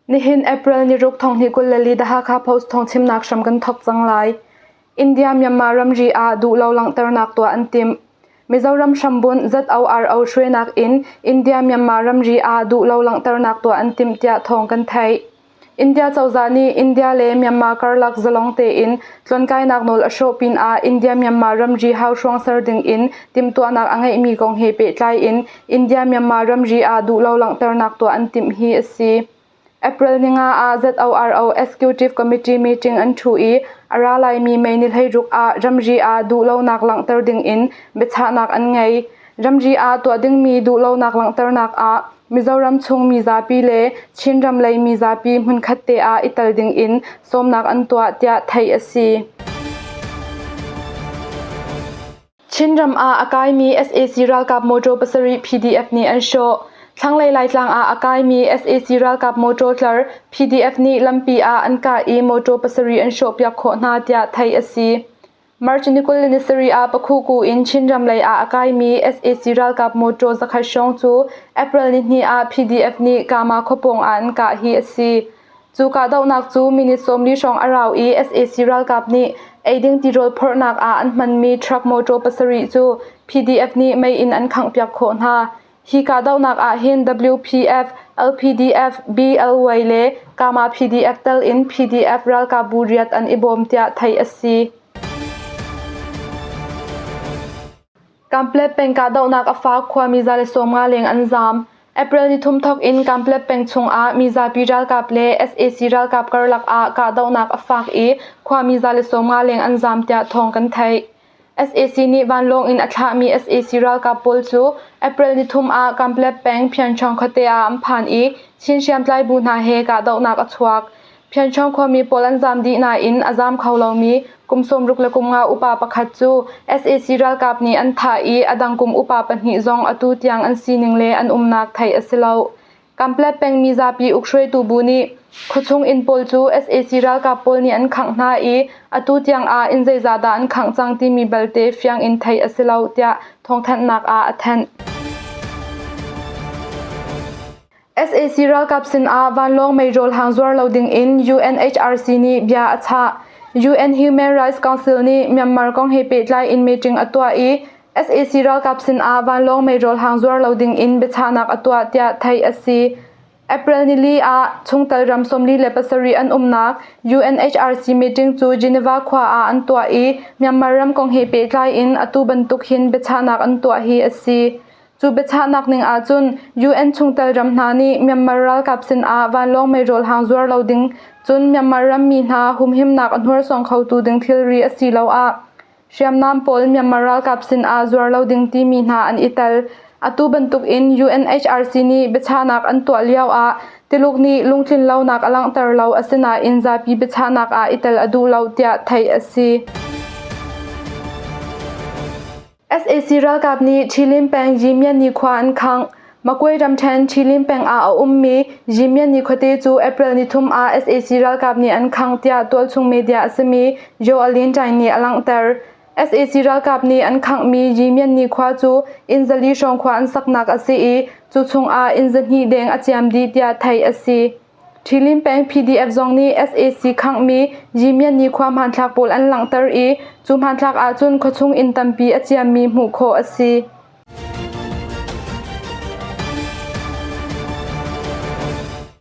Nihin April niruk thonghnih 24 The Hakha Post thawngchimnak hram kan thawk cang lai. India Myanmar ramri ah duhlo langhternak tuah an timh. Mizoram hrambunh ZORO hruainak in India Myanmar ramri ah duhlo langhternak tuah an timh tiah thawng kan theih. India cozah nih India le Myanmar karlak zalong tein tlonkainak nawl a hrawh pinah India-Myanmar ramri hauhruang ser dingin timhtuahnak a ngeihmi kong he pehtlai in India-Myanmar ramri ah duhlo langhternak tuah an timh hi a si. April ninga ah ZORO Executive Committee meeting an ṭhu i a ra laimi May ni 16 ah ramri ah duhlonak langhter dingin biachahnak an ngei. Ramri ah tuah dingmi duhlonak langhternak ah Mizoram chung mizapi le Chinram lei mizapi hmunkhat te ah i tel dingin sawmnak an tuah tiah theih a si. Chinram ah a kaimi sac ralkap mawṭaw pasarih PDF nih an hrawh. Thlanglei Laitlang ah a kaimi sac ralkap mawṭaw tlar PDF nih lampi ah an kah i mawṭaw pasarih an hrawhpiak khawh hna tiah theih a si. March ni 20 le ni sarih ah Pakhuku in Chinram lei ah a kaimi sac ralkap mawṭaw zakhat hrawng cu April nihnih ah PDF nih Kama khuapawng ah an kah hi a si. Cu kahdohnak cu minute 40 hrawng a rau i sac ralkap nih eiding tirawl phorhnak ah an hmanmi truck mawṭaw pasarih cu PDF nih mei in an khanghpiak khawh hna. Hi kahdohnak ah hin WPF, LPDF, BLY le Kama PDF tel in PDF ralkapbu riat an i bawm tiah theih a si. Kamplet peng kahdohnak a fak khuami 150 leng an zaam. April ni thum thawk in Kamplet peng chungah mizapi ralkap le sac ralkap karlak ah kahdohnak a fak i khuami 150 leng an zaam tiah thawng kan theih. Sac nih vanlawng in a thlahmi sac ralkap pawl cu April nithum ah Kanpetlet peng Phianchawng khuate ah an phan i Chin hriamtlai bu hna he kahdohnak a chuak. Phianchawng khuami pawl an zaam dih nain a zaam kho lomi kum 60 le kum nga upa pakhat cu sac ralkap nih an thah i a dang kum upa pahnih zong atu tiang an sining le an umnak theih a si lo. Kanpetlet peng mizapi ukhruaitu bu nih khuachung inn pawl cu sac ralkap pawl nih an khangh hna i atu tiang ah inn zeizah dah an khangh cang timi belte fiang in theih a si lo tiah thawngthanhnak ah a thanh. Sac ralkap sinah vanlawng meirawl hang zuar lo ding in UNHRC nih bia a chah. UN Human Rights Council nih Myanmar kong he pehtlai in meeting a tuah i Sac ralkap sinah vanlawng meirawl hang zuar lo dingin biachahnak a tuah tiah theih a si. April nili ah chungtel ram 47 an umnak UNHRC meeting cu Geneva khua ah an tuah i Myanmar ram kong he pehtlai in atu bantuk hin biachahnak an tuah hi a si. Cu biachahnak ning ahcun UN chungtel ram hna nih Myanmar ralkap sinah vanlawng meirawl hang zuar lo ding cun Myanmar rammi hna humhimnak a hnorsuang khotu ding thilri asiloah Hriamnam pawl Myanmar ralkap sinah zuar lo ding timi hna an i tel. Atu bantukin UNHRC nih biachahnak an tuah lioah Tuluk nih lungtlinlonak a langhter lo asinain zapi biachahnak ah i tel a duh lo tiah theih a si. Sac ralkap nih Ṭhilin peng Yimyani khua an khangh. Makwe ramṭhen Ṭhilin peng ah a ummi Yimyani khuate cu April nithum ah sac ralkap nih an khangh tiah tualchung media a simi Yo Alin Ṭaing nih a langhter. Sac ralkap nih an khanghmi Yimyani khua cu inn zali hrawng khua an saknak a si i cu chungah inn zahnih deng a ciam dih tiah theih a si. Ṭhilin peng PDF zong nih sac khanghmi Yimyani khua hmanthlak pawl an langhter i cu hmanthlak ahcun khuachung inn tampi a ciammi hmuh khawh a si.